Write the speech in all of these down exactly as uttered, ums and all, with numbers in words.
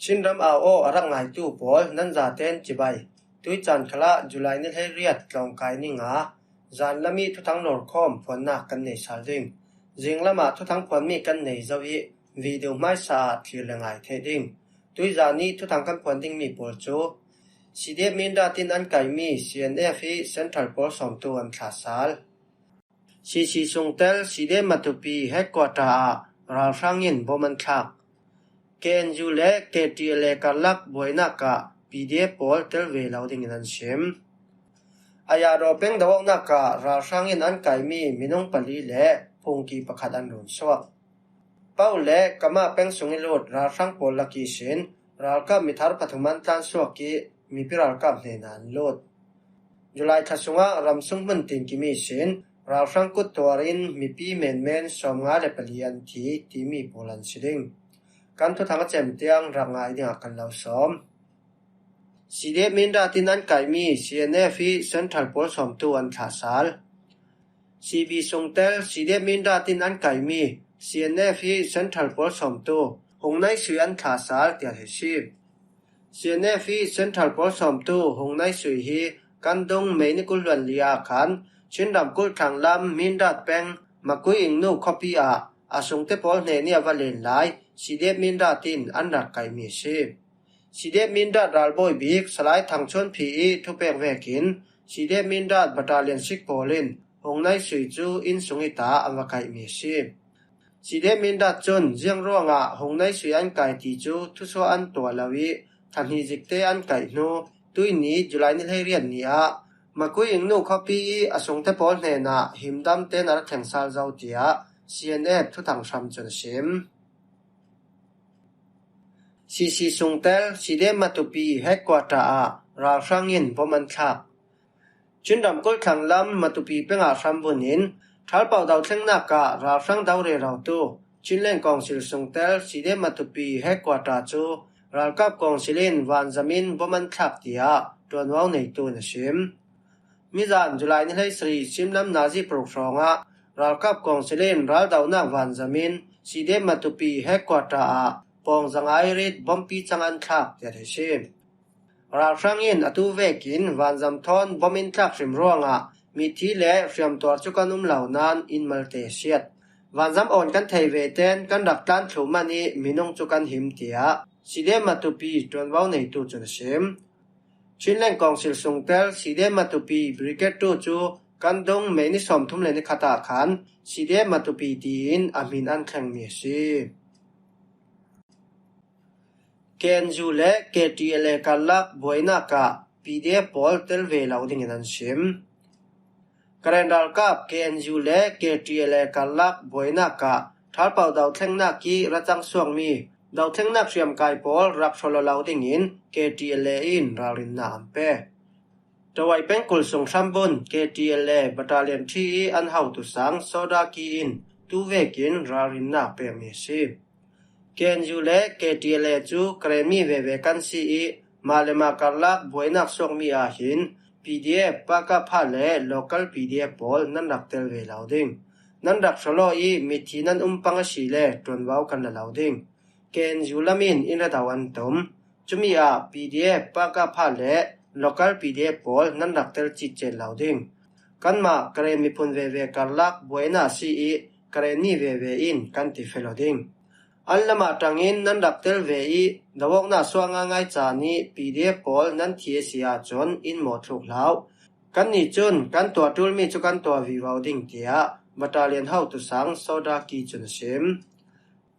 Chinram au aw a rak ngaitu pawl nan zaten cibai. Tuicaan khalah July ni hleiriat tlawngkai ni nga zan lam i thuthang nawrkhawm phuannak kan nei sal ding. Zinglam ah thuthang phuanmi kan nei zo i video hmaisa ah thlir le ngai theih ding. Tuizan i thuthang kan phuan dingmi pawl cu C D F Mindat in an kaihmi C N F i Central pawl sawmtu an thlah sal. C C sungtel C D F Matupi headquarter ah ralhrang in bom an thlak. K N U le K T L A karlak buainak ah P D F pawl tel ve lo dingin an sim. Ayadaw peng do-awknak ah ralhrang in an kaihmi minung pali le phungki pakhat an run suak. Pau le Kama peng sung i lut ralhrang pawl lak ihsin ralkap mithar pathum an tlan suak i mipi ralkap hnenah an lut. July thla sungah ramsung hmun tinkim ihsin ralhrang kut tuar in mipi menmen sawmnga le pali an thi timi pawl an si ding. Kan thuthang a cem tiang rak ngai dingah kan lo sawm. C D F Mindat in an kaihmi C N F i Central pawl sawmtu an thlah sal. C B sungtel C D F Mindat in an kaihmi C N F i Central pawl sawmtu Hung Nai Sui an thlah sal tiah hi si. C N F i Central pawl sawmtu Hung Nai Sui hi kan dung May ni kul hluan li ah khan Chin ramkulh thlang lam Mindat peng Makui Ingnu khuapi ah a sungte pawl hnen i a va len lai C D F Mindat in an rak kaihmi a si. C D F Mindat ralbawi bik Salai Thang Chuan Phi i thupek vekin C D F Mindat battalion sik pawl in Hung Nai Sui cu inn sung i ta an va kaihmi a si. C D F Mindat cun ziang ruangah Hung Nai Sui an kai ti cu thusuah an tuah lo i thahnih zikte an kaih hnu tuihni July ni hleiriat ni ah Makui Ingnu khuapi i a sungte pawl hnenah himdam tein a ra thleng sal zo tiah C N F thuthang hram cun a sim. C C sungtel C D F Matupi headquarter ah ralhrang in bom an thlak. Chin ramkulh thlang lam Matupi peng ah hram vun in thalpauh dothlengnak ah ralhrang do rero tu Chinland Council sungtel C D F Matupi headquarter cu ralkap council in vanzam in bom an thlak tiah ṭuanvo neitu in a sim. Mizan July ni hleisarih simlam nazi paruk hrawngah ralkap council in raldohnak vanzam in C D F Matupi headquarter ah pawng zanga i rit bompi cang an thlak tiah a si. Ralhrang in atu vekin vanzam thawn bom in thlak hrim ruangah mithi le hriamtuar cu kan um lo nain in malte a siat. Vanzam awn kan thei ve tein kan rak tlan thluh man i minung cu kan him tiah C D F Matupi ṭuanvo neitu cun a sim. Chinland Council sungtel C D F Matupi Brigade two cu kan dung May ni sawmthum le ni khat ah khan C D F Matupi tiin a hmin an thlengmi a si. K N U le K T L A karlak buainak ah P D F pawl tel ve lo dingin an sim. Karen ralkap K N U le K T L A karlak buainak ah thalpauh dothlengnak i ra cang suakmi dothlengnak hriamkai pawl rak hrawlawh lo dingin K T L A in ralrinnak an pek. Tawai pengkul sung hrambun K T L A Battalion three i an hotu sang Sawdaki in tu vekin ralrinnak pekmi a si. K N U le K T L A cu Karen mi veve kan si i mah le mah karlak buainak suakmi ah hin P D F, Pakapha le local P D F pawl nan rak tel ve lo ding. Nan rak hrawlawh i mithi nan um pang a si le ṭuanvo kan la lo ding. K N U lam in in ra do an tum. Cumi ah P D F, Pakapha le local P D F pawl nan rak tel citcet lo ding. Kanmah Karen miphun veve karlak buainak a si i Karen mi veve in kan ti fe lo ding. An lamah ṭangin nan rak tel ve i do-awknak suah ngaingai caan i P D F pawl nan thi a si ahcun in mawhthluk hlah. Kannih cun kan tuah ṭulmi cu kan tuah vivo ding tiah battalion hotu sang Sawdaki cun a sim.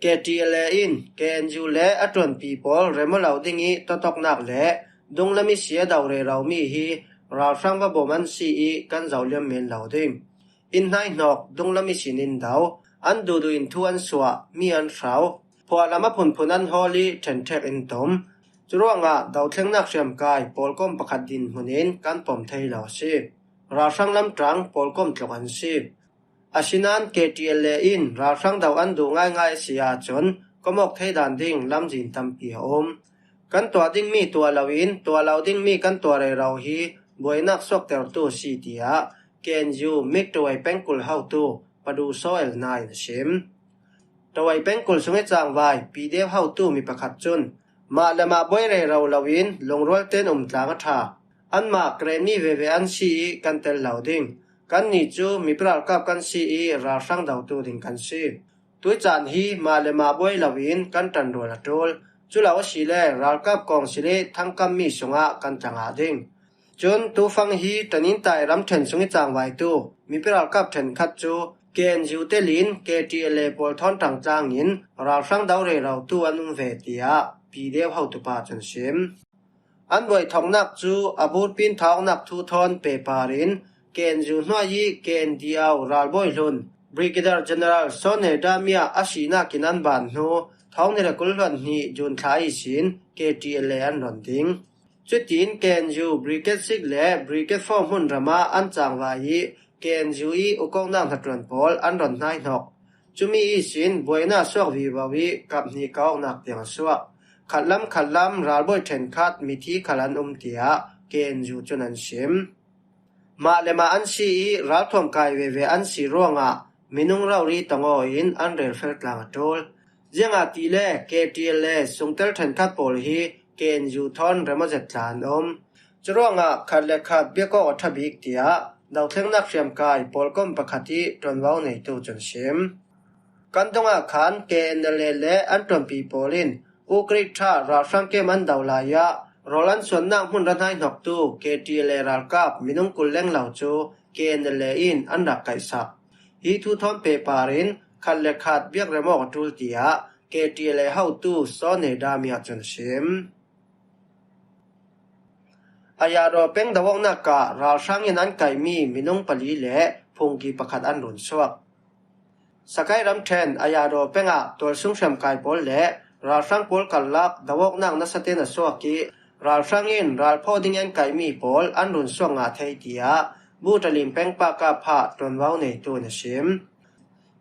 K T L A in K N U le a ṭuanpi pawl rem aw lo ding i totoknak le dunglam i si a do reromi hi ralhrang va bawm an si i kan zoh liam men lo ding. Inn hnaihnawk dunglam i sin in do, an duhduh in thu an suah, mi an hrau, phuahlam a phunphun an hawl i ṭhenṭhek in tum. Curuangah dothlengnak hriamkai pawlkom pakhat dinhmun in kan pom thei lo a si. Ralhrang lamṭang pawlkom tluk an si. Asinain K T L A in ralhrang do an duh ngaingai a si ahcun kom awk thei dan ding lamzin tampi a um. Kan tuah dingmi tuah loin tuah lo dingmi kan tuah rero hi buainak suaktertu a si, tiah K N U Mik Tawai pengkul hotu Padu Saw El Nai in a sim. Tawai pengkul sung i cangvai P D F hotu mi pakhat cun Mah le mah buai rero loin lungrual ten um tlang a ṭha. Anmah kren mi veve an si i kan tel lo ding. Kanni cu mipi ralkap kan si i ralhrang dotu ding kan si. Tuicaan hi mah le mah buai loin kan ṭanrual a ṭul. Cu lo asile ralkap kawngsil i thangkammi sungah kan tlangah ding. Cun tufang hi ṭanintai ramṭhen sung i cangvaitu mipi ralkap ṭhenkhat cu K N U telin K T L A pawl thawn ṭangtlangin ralhrang do rerotu an um ve, tiah P D F hotupa cun a sim. An buaithawknak cu a burpin thawknak thu thawn pehpar in K N U hnuai i K N D O ralbawi hlun Brigadier General Sone Damia a sinak in an ban hnu thawng hnih le kul hluan hnih June thla ihsin K T L A an ron ding. Cutin K N U Brigade six le Brigade four hmunram ah an cangvai i K N U i ukawknak hnaṭuan pawl an ron hnaihnok. Cumi ihsin buaina suak vivo i kap hnih kawknak tiang a suak. Khatlam khatlam ralbawi ṭhenkhat mithi khal an um, tiah K N U cun an sim. Mah le mah an si i ralthuam kai veve an si ruangah minung rori tangaw in an relfel tlang a ṭul. Ziangahtile K T L A sungtel ṭhenkhat pawl hi K N U thawn rem aw zet tla an um. Curuangah khat le khat biak awk a ṭha bik, tiah dothlengnak hriamkai pawlkom pakhat i ṭuanvo neitu cun a sim. Kan dongah khan K N L A le an ṭuanpi pawl in Ukrik ṭha ralhrang kem an do lai ah rawl an suannak hmun ra hnaihnoktu K T L A ralkap minung kul leng lo cu K N L A in an rak kaihsak. Hi thu thawn pehpar in khat le khat biak rem awk a ṭul, tiah K T L A hotu Sone Damia cun a sim. Ayadaw peng do awknak ah ralhrang in an kaihmi minung pali le phungki pakhat an run suak. Sakai ramṭhen Ayadaw peng ah tualsung hriamkai pawl le ralhrang pawl karlak do awknak nasa ten a suak i ralhrang in ralphaw ding an kaihmi pawl an run suak ngah thei, tiah Butalin peng pakap ah ṭuanvo neitu in a sim.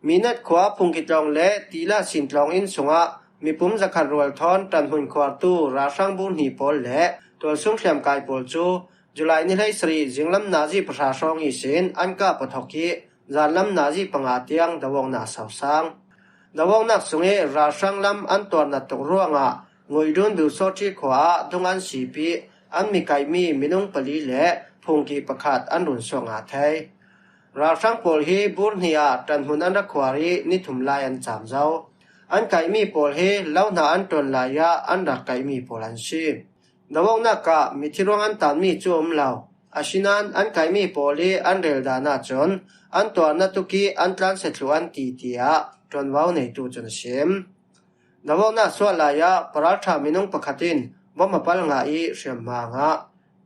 Minat khua Phungki tlawng le Tila Sin tlawng inn sungah mipum zakhat rual thawn ṭanhmun khuartu ralhrang bur hnih pawl le tualsung hriamkai pawl cu July ni hleisarih zinglam nazi pahra hrawng ihsin an kap aw thawk i zanlam nazi panga tiang do awknak a sosang. Do awknak sung i ralhrang lam an tuar natuk ruangah Nguidun Biusawṭhi khua ah dung an sip i an mi kaihmi minung pali le phungki pakhat an run suak ngah thei. Ralhrang pawl hi bur hnih ah ṭanhmun an ra khuar i ni thum lai an cam zo. An kaihmi pawl hi lo hna an ṭuan lai ah an rak kaihmi pawl an si. Do awknak ah mithi ruang an tanmi cu a um lo. Asinain an kaihmi pawl i an rel dan ahcun an tuarnak tuk i an tlansia thluh an ti, tiah ṭuanvo neitu cun a sim. Do awknak suah lai ah paralṭha minung pakhat in bom a pal ngah i hriamhma a ngah.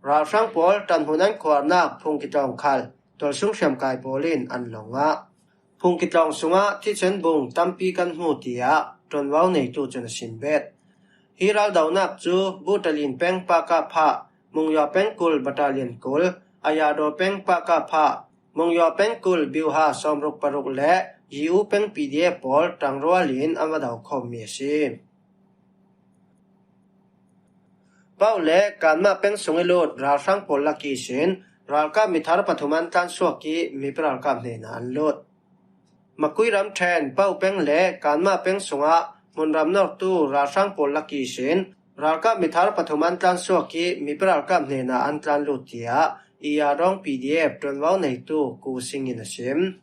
Ralhrang pawl ṭanhmun an khuarnak Phungki tlawng khal tualsung hriamkai pawl in an lawng ngah. Phungki tlawng sungah thisen bung tampi kan hmu, tiah ṭuanvo neitu cun a sim bet. Hi raldonak cu Butalin peng pakap ah Mungyaw peng kul battalion kul, Ayadaw peng pakap ah Mungyaw peng kul biuha sawmruk paruk le Yiu peng P D F pawl ṭangrual in an va do khawmmi a si. Paoh le Kanmah peng sung i lut ralhrang pawl lak ihsin ralkap mithar pathum an tlan suak i mipi ralkap hnenah an lut. Makui ramṭhen Paoh peng le Kanmah peng sungah hmunram nawrtu ralhrang pawl lak ihsin ralkap mithar pathum an tlan suak i mipi ralkap hnenah an tlan lut, tiah Iyadawng P D F ṭuanvo neitu Ku Sing in a sim.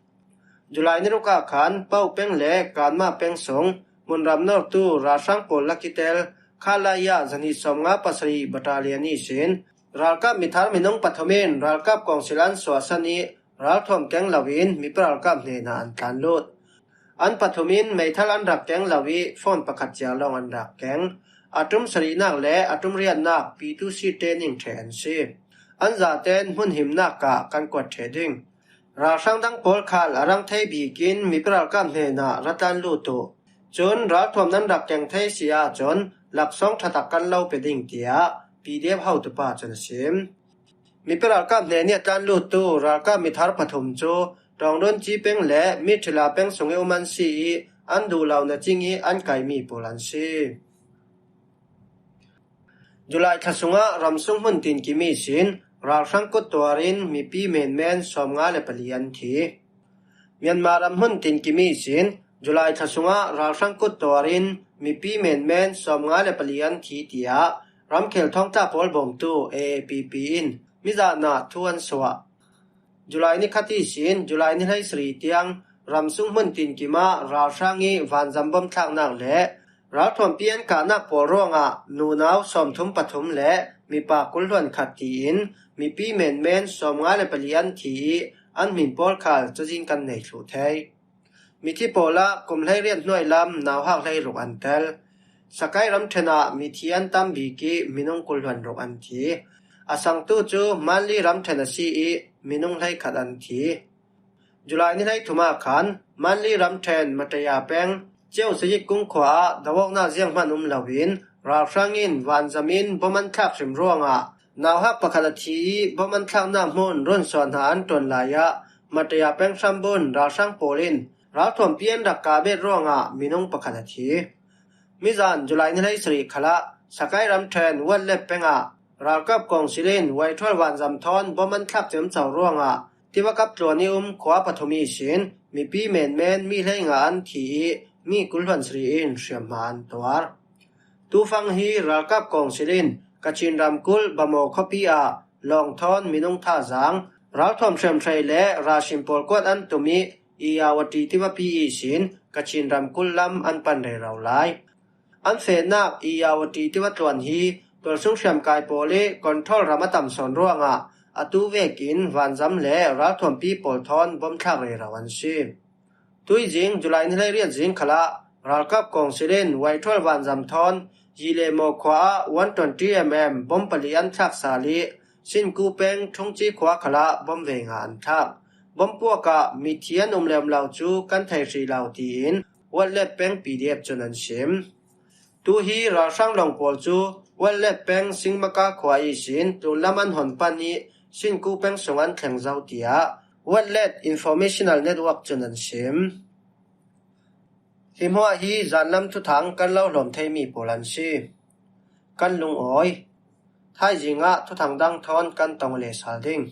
July ni ruk ah khan Paoh peng le Kanmah peng sung hmunram nawrtu ralhrang pawl lak i tel Khalaya zahnih sawmnga pasarih battalion ihsin ralkap mithar minung pathum in ralkap kawngsil an suahsan i ralthuam keng loin mipi ralkap hnenah an tlan lut. An pathum in meithal an rak keng lo i phone pakhat cia lawng an rak keng. A ṭum sarihnak le a ṭum riatnak P two C training ṭheh an si. An zaten hmun himnak ah kan kuat ṭheh ding. Ralhrang dang pawl khal a rang thei bikin mipi ralkap hnenah ra tlan lut uh. Cun ralthuam nan rak keng thei si ahcun laksawng ṭha tak kan lo pe ding, tiah P D F hotupa cun a sim. Mipi ralkap hnen i a tlan luttu ralkap mithar pathum cu Ṭawngdunci peng le Mithila peng sung i um an si i an duh lo na cing i an kaihmi pawl an si. July thla sungah ramsung hmun tinkim ihsin ralhrang kut tuar in mipi menmen sawmnga le pali an thi. Myanmar ram hmun tinkim ihsin July thla sungah ralhrang kut tuar in mipi menmen sawmnga le pali an thi, tiah ramkhel thawngtla pawl bawmtu A A P P in mizahna thu an suah. July ni khat ihsin July ni hleisarih tiang ramsung hmun tinkim ah ralhrang ih vanzam bom thlaknak le ralthuampi an kahnak pawl ruangah nunau sawmthum pathum le mipa kul hluan khat tiin mipi menmen sawmnga le pali an thi ih an hmin pawl khal cazin kan nei thluh thei. Mithi pawl ah kum hleiriat hnuai lam nauhak hleiruk an tel. Sakai ramṭhen ah mithi an tam bik ih minung kul hluan ruk an thi. A sangtu cu Manli ramṭhen a si ih minung hleikhat an thi. July ni hleithum ah khan Manli ramṭhen Mataya peng Ceu Sayik kung khua ah do awknak zianghman um loin ralhrang in vanzam in bom an thlak hrim ruangah nauhak pakhat a thi ih bom an thlaknak hmun runsuah hna an ṭuan lai ah Mataya peng hrambun ralhrang pawl in ralthuampi an rak kah bet ruangah minung pakhat a thi. Mizan July ni hleisarih khalah Sakai ramṭhen Watlep peng ah ralkap kawngsil in Waithual vanzam thawn bom an thlak ciamco ruangah tiva kap tluan ih um khua pathum ihsin mipi menmen mi hleinga an thi ih mi kul hluan sarih in hriamhma an tuar. Tufang hi ralkap kawngsil in Kachin ramkulh Bamaw khuapi ah lawng thawn minung thazaang, ralthuam hriamhrei le ralhrim pawl kuat an tum ih Iyawati tivapi ihsin Kachin ramkulh lam an pan rero lai. An fehnak Iyawati tiva tluan hi tualsung hriamkai pawl ih control ram a tam sawn ruangah atu vekin vanzam le ralthuampi pawl thawn bom thlak rero an si. Tuizing July ni hleiriat zing khalah ralkap kawngsil in Waithual vanzam thawn Yilemaw khua ah one twenty M M bom pali an thlak sal ih Sinku peng Thungci khua khalah bom vei nga an thlak. Bom puak ah mithi an um le um lo cu kan thei hrih lo tiin Watlep peng P D F cun an sim. Tu hi ralhrang lawng pawl cu Watlep peng Singmaka khua ihsin tlunlam an hon pan ih Sinku peng sung an thleng zo, tiah Watlet Informational Network cun an sim. Hi hmuah hi zanlam thuthang kan lo hlawm theimi pawl an si. Kan lungawi. Thaizing ah thuthang dang thawn kan tong le sal ding.